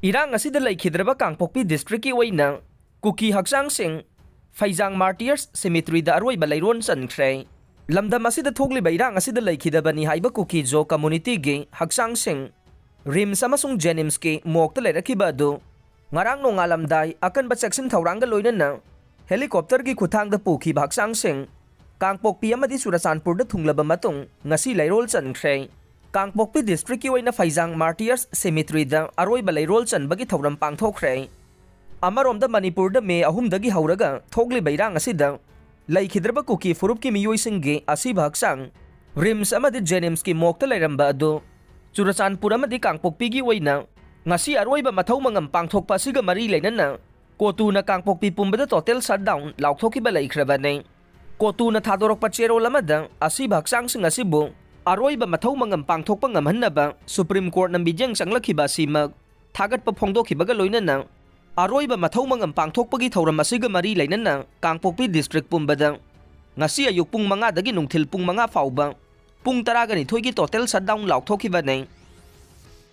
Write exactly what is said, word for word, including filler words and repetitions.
ꯏꯔꯥꯡ ꯑꯁꯤꯗ ꯂꯩꯈꯤꯗ꯭ꯔꯕ ꯀꯥꯡꯄꯣꯛꯄꯤ ꯗꯤꯁꯇ꯭ꯔꯤꯛꯀꯤ ꯑꯣꯏꯅ ꯀꯨꯀꯤ ꯍꯛꯆꯥꯡꯁꯤꯡ ꯐꯩꯖꯥꯡ ꯃꯥꯔꯇꯤꯌꯔꯁ ꯁꯦꯃꯤꯇ꯭ꯔꯤꯗ ꯑꯔꯣꯏꯕ ꯂꯩꯔꯣꯜ ꯆꯟꯈ꯭ꯔꯦ꯫ ꯂꯝꯗꯝ ꯑꯁꯤꯗ ꯊꯣꯛꯂꯤꯕ ꯏꯔꯥꯡ ꯑꯁꯤꯗ ꯂꯩꯈꯤꯗꯕꯅꯤ ꯍꯥꯏꯕ ꯀꯨꯀꯤ ꯖꯣ ꯀꯝꯃꯨꯅꯤꯇꯤꯒꯤ ꯍꯛꯆꯥꯡꯁꯤꯡ ꯔꯤꯝꯁ ꯑꯃꯁꯨꯡ ꯖꯦꯅꯤꯝꯁꯀꯤ ꯃꯣꯛꯇ ꯂꯩꯔꯛꯈꯤꯕ ꯑꯗꯨ ꯉꯔꯥꯡ ꯅꯣꯡꯉꯥꯜꯂꯝꯗꯥꯏ ꯑꯀꯟꯕ ꯆꯦꯛꯁꯤꯟ ꯊꯧꯔꯥꯡꯒ ꯂꯣꯏꯅꯅ ꯍꯦꯂꯤꯀꯣꯞꯇꯔꯒꯤ ꯈꯨꯠꯊꯥꯡꯗ ꯄꯨꯈꯤꯕ ꯍꯛꯆꯥꯡꯁꯤꯡ ꯀꯥꯡꯄꯣꯛꯄꯤ ꯑꯃꯗꯤ ꯆꯨꯔꯆꯥꯟꯄꯨꯔꯗ ꯊꯨꯡꯂꯕ ꯃꯇꯨꯡ ꯉꯁꯤ ꯂꯩꯔꯣꯜ ꯆꯟꯈ꯭ꯔꯦ꯫ ꯀꯥꯡꯄꯣꯛꯄꯤ ꯗꯤꯁꯇ꯭ꯔꯤꯛꯀꯤ ꯑꯣꯏꯅ ꯐꯩꯖꯥꯡ ꯃꯥꯔꯇꯤꯌꯔꯁ ꯁꯦꯃꯤꯇ꯭ꯔꯤꯗ ꯑꯔꯣꯏꯕ ꯂꯩꯔꯣꯜ ꯆꯟꯕꯒꯤ ꯊꯧꯔꯝ ꯄꯥꯡꯊꯣꯛꯈ꯭ꯔꯦ꯫ ꯑꯃꯔꯣꯝꯗ ꯃꯅꯤꯄꯨꯔꯗ ꯃꯦ ꯑꯍꯨꯝꯗꯒꯤ ꯍꯧꯔꯒ ꯊꯣꯛꯂꯤꯕ ꯏꯔꯥꯡ ꯑꯁꯤꯗ ꯂꯩꯈꯤꯗ꯭ꯔꯕ ꯀꯨꯀꯤ ꯐꯨꯔꯨꯞꯀꯤ ꯃꯤꯑꯣꯏꯁꯤꯡꯒꯤ ꯑꯁꯤꯕ ꯍꯛꯆꯥꯡ ꯔꯤꯝꯁ ꯑꯃꯗꯤ ꯖꯦꯅꯤꯝꯁꯀꯤ ꯃꯣꯛꯇ ꯂꯩꯔꯝꯕ ꯑꯗꯨ ꯆꯨꯔꯆꯥꯟꯄꯨꯔ ꯑꯃꯗꯤ ꯀꯥꯡꯄꯣꯛꯄꯤꯒꯤ ꯑꯣꯏꯅ ꯉꯁꯤ ꯑꯔꯣꯏꯕ ꯃꯊꯧ ꯃꯉꯝ ꯄꯥꯡꯊꯣꯛꯄ ꯑꯁꯤꯒ ꯃꯔꯤ ꯂꯩꯅꯅ ꯀꯣꯇꯨꯅ ꯀꯥꯡꯄꯣꯛꯄꯤ ꯄꯨꯝꯕꯗ ꯇꯣꯇꯦꯜ ꯁꯠꯗꯥꯎꯟ ꯂꯥꯎꯊꯣꯛꯈꯤꯕ ꯂꯩꯈ꯭ꯔꯕꯅꯤ꯫ ꯀꯣꯇꯨꯅ ꯊꯥꯗꯣꯔꯛꯄ ꯆꯦꯔꯣꯜ ꯑꯃꯗ ꯑꯁꯤꯕ ꯍꯛꯆꯥꯡꯁꯤꯡ ꯑꯁꯤꯕꯨ ꯑꯔꯣꯏꯕ ꯃꯊꯧ ꯃꯉꯝ ꯄꯥꯡꯊꯣꯛꯄ ꯉꯝꯍꯟꯅꯕ ꯁꯨꯄ꯭ꯔꯤꯝ ꯀꯣꯔꯠꯅ ꯃꯤꯠꯌꯦꯡ ꯆꯪꯂꯛꯈꯤꯕ ꯑꯁꯤꯃꯛ ꯊꯥꯒꯠꯄ ꯐꯣꯡꯗꯣꯛꯈꯤꯕꯒ ꯂꯣꯏꯅꯅ ꯑꯔꯣꯏꯕ ꯃꯊꯧ ꯃꯉꯝ ꯄꯥꯡꯊꯣꯛꯄꯒꯤ ꯊꯧꯔꯝ ꯑꯁꯤꯒ ꯃꯔꯤ ꯂꯩꯅꯅ ꯀꯥꯡꯄꯣꯛꯄꯤ ꯗꯤꯁꯇ꯭ꯔꯤꯛ ꯄꯨꯝꯕꯗ ꯉꯁꯤ ꯑꯌꯨꯛ ꯄꯨꯡ ꯃꯉꯥꯗꯒꯤ ꯅꯨꯡꯊꯤꯜ ꯄꯨꯡ ꯃꯉꯥ ꯐꯥꯎꯕ ꯄꯨꯡ ꯇꯔꯥꯒ ꯅꯤꯊꯣꯏꯒꯤ ꯇꯣꯇꯦꯜ ꯁꯠꯗꯥꯎꯟ ꯂꯥꯎꯊꯣꯛꯈꯤꯕꯅꯤ꯫